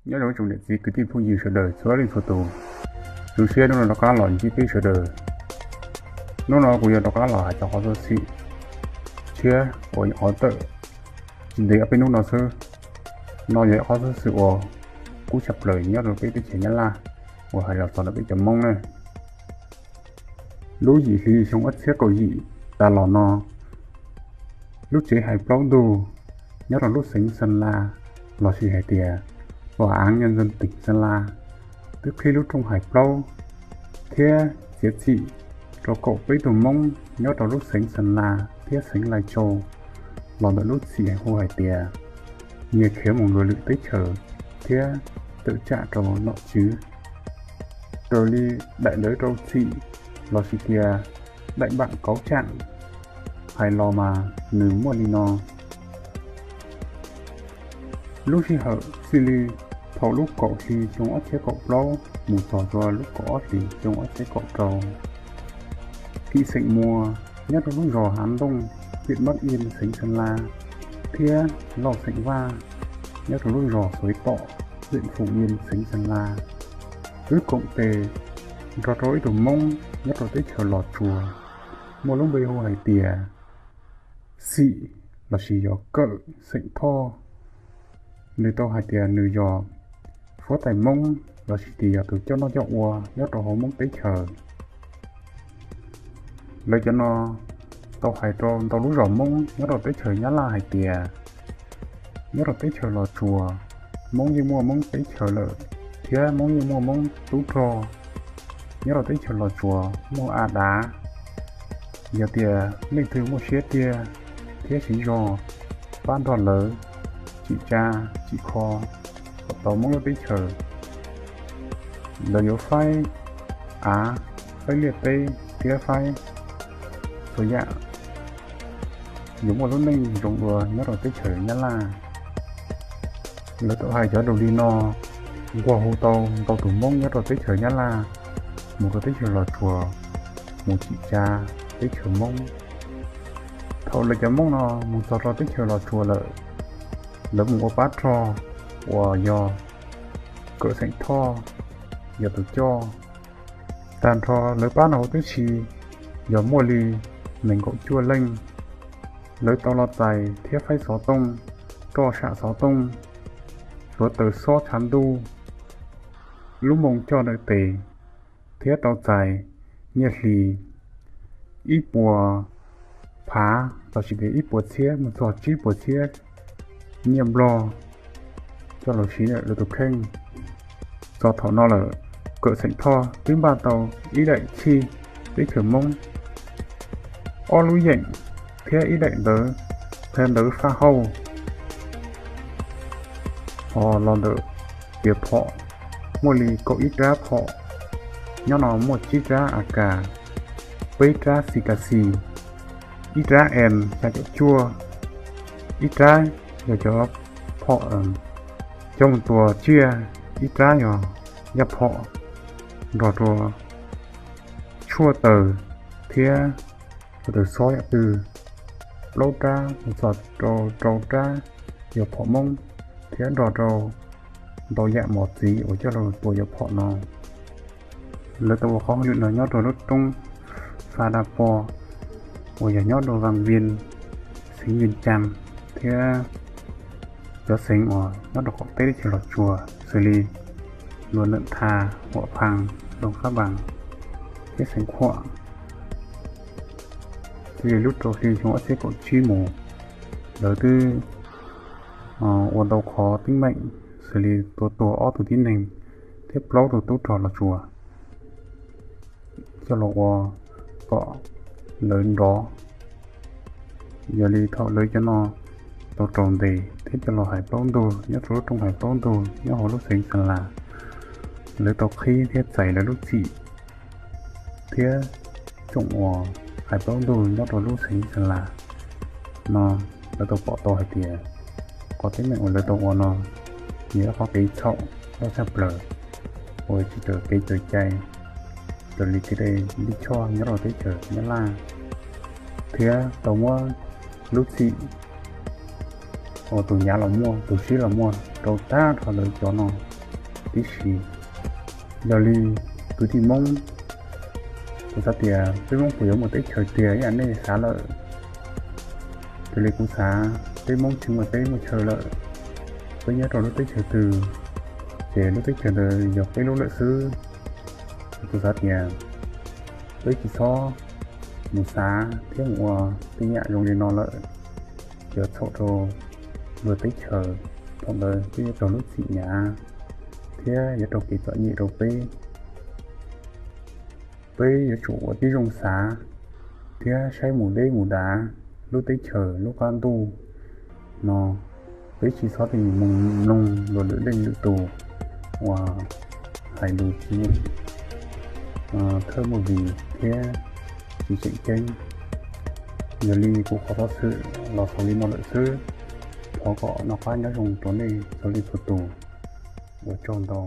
Nyob zoo tsoom niam txiv kwv tij phooj ywg sawv daws txhua leej txhua tus, zoo siab hnub no rov qab los ntsib peb sawv daws. Hnub no kuv yuav rov qab los hais cov qhov xov xwm tshiab uas qhov tawm tsis ntev ob peb hnub no xwb. No yog ib qhov xov xwm uas kub tshaj plaws nyob rau peb teb chaws Nyab Laj uas hais los txog ntawm peb cov Hmoob na. Lub yim hli xyoo ob txhiab kaum yim tas los no, lub tsev hais plaub ntug nyob rau lub xeev Xeeb Las, lossis hais tias tòa án nhân dân tỉnh Sơn La, twb qhib lub rooj hais plaub thiab txiav txim rau kaum peb tug Hmoob nyob rau lub xeev Xeeb Las thiab xeev Lai Châu, los ntawm lub txim hu hais tias nyiag khiav mus luag lwm teb chaws thiab tawm tsam rau nom tswv. Raws li daim ntawv rau txim lossis tias daim npam kauv tsam hais los mas nws muaj li no. Lub sij hawm txij li thaum lub kaum hli xyoo ob txhiab kaum plaub mus txog rau lub kaum ob hlis xyoo ob txhiab kaum rau, Kim xeem Muas nyob rau lub zos Hav Ntooj, huyện Bắc Yên, xeev Xeeb Las, thiab Lauj xeem Vaj nyob rau lub zos Xuav Tom, huyện Phù Yên, xeev Xeeb Las, twb koom tes nrog rau ib tug Hmoob nyob rau teb chaws Los Tsuas, muaj lub npe hu hais tias Xim lossis yog Kawm xeem Thoj. Nws tau hais tias nws yog huab tais Hmoob lossis tias yog tus coj noj coj ua nyob rau hauv Hmoob teb chaws. Lawv cov no tau hais rau ntau lub zos Hmoob nyob rau teb chaws Nyab Laj hais tias nyob rau teb chaws Los Tsuas, Hmoob yeej muaj Hmoob teb chaws lawm, thiab Hmoob yeej muaj Hmoob tub rog. Nyob rau teb chaws Los Tsuas muaj a dav, yog tias leej twg muaj siab tiag thiab siv zog pab nrog lawv tsim tsa tsim kho kom tau Hmoob lub teb chaws, lawv yuav faib av, faib liaj teb thiab faib txhua yam, yuav muaj lub neej zoo dua nyob rau teb chaws Nyab Laj. Lawv tau hais cov lus li no nquag hu tau ntau tus Hmoob nyob rau teb chaws Nyab Laj mus rau teb chaws Los Tsuas mus tsim tsa teb chaws Hmoob. Thaum lawv cov Hmoob no mus txog rau teb chaws Los Tsuas lawm, lawv mus ua pab rog uas yog Kawm xeem Thoj yog tus coj. Tag nrho lawv pab no huv tib si yog muaj li nees nkaum cuaj leej. Lawv tau los txais thiab faib xov tooj, roj sam xov tooj, hluav taws xob tshav ntuj, lub moo coj ntawm tes, thiab tau txais nyiaj hli ib puas phav lossis tias ib puas txhiab mus txog tsib puas txhiab nyiaj nplog coj los siv ntawm lawv tus kheej. Txog thaum no lawm, Kawm xeem Thoj twb npaj tau ib daim txhij teb chaws Hmoob, ob lub yeem thiab ib daim ntawv qhia ntawv faj hauj, ho los ntawm tias phom muaj li kaum ib rab phom, nyob no muaj tsib rab A K, peb rab xis kas xis, ib rab M xya caum cuaj, ib rab yog cov phom coj mus tua tsiaj, ib rab yog yaj phom, nrog rau tshuaj taws thiab hluav taws xob yam twg, plaub rab mus txog rau rau rab yog phom Hmoob, thiab nrog rau ntau yam mos txwv uas coj los tua yov phom no. Lawv tau ua qhov hauj lwm no nyob rau lub roob Fa Da Po uas yog nyob rau Vaj Vias, xeev Vias Cas, thiab cov xeev uas nyob rau qaum teb teb chaws Los Tsuas xws li Luam Nab Thas, Huam Phas, Loos Qab Npas thiab xeev Khuam. Xws li lub rau hli xyoo ob txhiab kaum tsib mus, lawv twb ua ntau qhov teeb meem xws li tua tuag ob tug tib neeg thiab plaub tug tub rog Los Tsuas coj los ua kom lawv nrov. Yog li thaum lawv cov no tau raug ntes thiab coj los hais plaub ntug nyob rau lub rooj hais plaub ntug nyob hauv lub xeev Xas Las, lawv tau qhib thiab txais lawv lub txim thiab tsoom uas hais plaub ntug nyob rau lub xeev Xas Las no, lawv tau pom tau hais tias qhov teeb meem uas lawv tau ua no yog ib qhov kev txhaum loj tshaj plaws uas tsis raws kev cai raws li kev lij choj nyob rau teb chaws Nyab Laj, thiab tau muab lub txim uas tus nyav los muaj tus sib los muaj rau tag nrho lawv cov no. tib si. Yog li kwv tij Hmoob, kuv xav tias peb Hmoob puas yuav mus teb chaws tiag ib yam nej xav lawm? Raws li kuv xav, peb Hmoob tsis muaj teb muaj chaw lawm. Peb nyob rau lub teb chaws twg, ces lub teb chaws ntawd yog peb lub lawm xwb. Kuv xav tias peb tsis txhob mus xav thiab mus ua tej yam zoo li no lawm. Yuav txhaum rau luag teb chaws, thaum ntawd peb yuav raug lub txim hnyav thiab yuav raug kev txom nyem rau peb. Peb yuav tsum ua tib zoo xav thiab saib mus deb mus dav lub teb chaws lub qab ntuj no. Peb tsis txhob mus mloog luag lwm leej lwm tus uas hais lus tsis muaj thawj muaj vim thiab tsis tseem ceeb. Yog li kuv qhov xov xwm los xaus li no lawm xwb. Thov kom noj qab nyob zoo rau nej txhua leej txhua tus. Ua tsaug ntau.